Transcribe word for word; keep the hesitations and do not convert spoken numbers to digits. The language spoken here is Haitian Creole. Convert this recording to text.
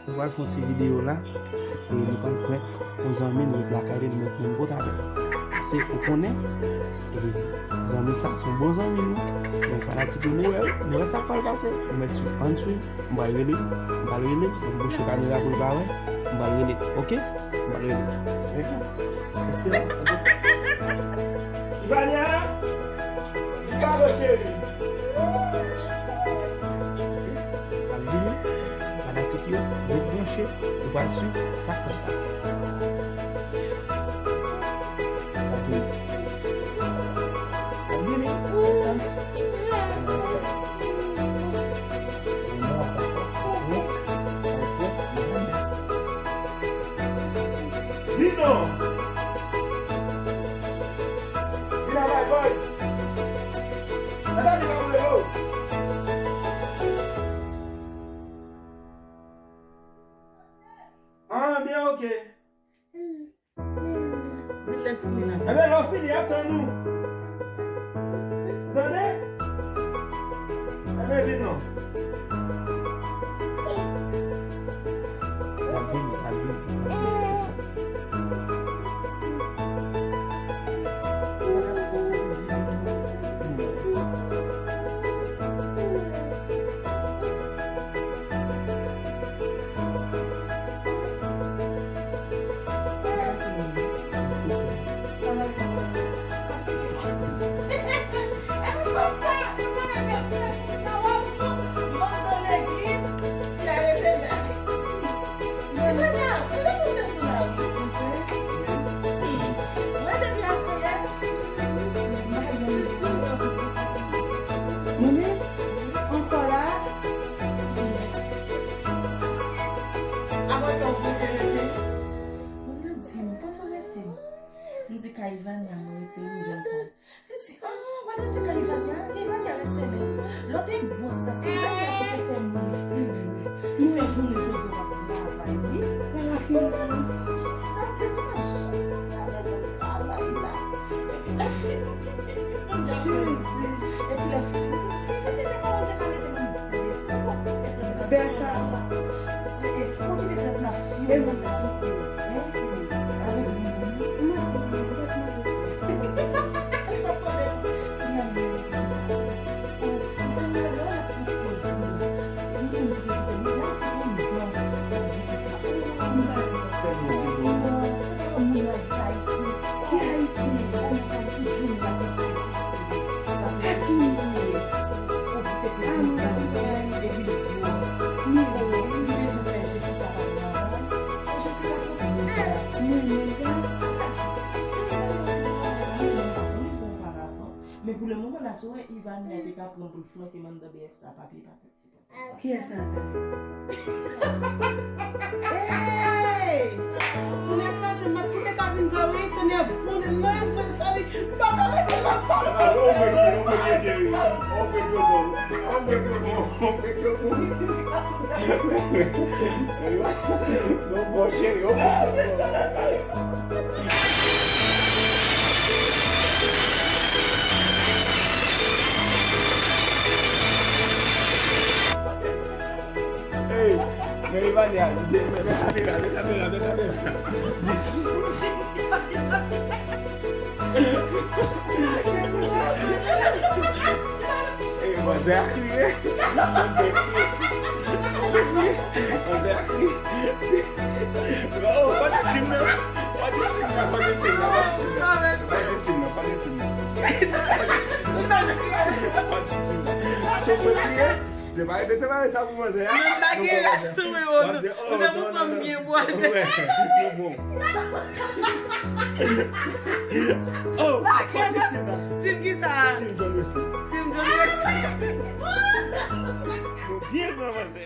Nou pral fè yon ti videyo la, e nou pral prank yon zanmi nou ret lakay li, nou met menm kot avè l. Paske ou konnen, e zanmi sa se yon bon zanmi nou. Men fanatik yo, nou wè, nou wè sa k pral pase. Nou met swiv, ann swiv, m pral rele, m pral rele, m bouche kamera pou l pa wè, m pral rele, oke? M pral rele. Oke? Espera, oke? Ivania! Alo, cheri. Al vini, fanatik yo, ret branche, nou pral swiv sa k pral pase. Al vini. Al vini. Vin non! Vin avè boy! Gade li pa boule yo! Ah, byen, oke. Di l lè fini la. Enben, lè w fini, ap tann ou. Tande? Enben, vin non. L ap vini, l ap vini, l ap vini. Mwen menm, ankò la. Avan ke w pote rete. Moun nan di m, kote w rete? M di, kay Ivania mwen rete, m jwenn kay. Li di, ah, w al rete kay Ivania? Ke Ivania resele. Lè w te gwòs la, se Ivania ki te fè moun. Ki fè jounen jodi a w ap travay, wi. Moun nan di, kisa? Se pou ta janm fè bezwen travay la. Epi lè fini, Jezi. Epi lè fini, m di, si fete te pawòl te ka mete nan bèf, ti kòk te pran nan bèf la. E, e, mwen ki te pran nan syon, mwen di, e, e, avè di, mwen di, mwen pa t mande. Li pa t mande. Li pa t mande. Men pou le moman la, si w wè Ivania te ka pran pou l flanke m anndan B F sa, papye pa t ap chita. Kiyès sa? Hey! Tonnè kraze m, m ap kite kabin sa, wi, tonnè boule m nan, m fè kari, m pa ka rete, m ap pase. Sa va, on break, on break, cheri. On break yo bon. On break yo bon. On break yo bon. Non, bon, cheri, on break yo bon. Hey, men Ivania, men kamera, men kamera, men kamera. Hey, manzè a kriye. Son fè kriye. Son fè kriye. Manzè a kriye. Oh, pa de tim nan. Pa de tim nan, pa de tim nan, pa de tim nan. Pa de tim nan, pa de tim nan. Pa de tim nan. Pa de tim nan. Son fè kriye. Te pare, te pare sa pou manzè a. Mwen pa gen rès sou mwen, oh, non. Ou te montre m byen bwate. Yo bon. Oh, pa de tim nan. Tim ki sa? Tim John Wesley. Tim John Wesley. Nou byen pran manzè.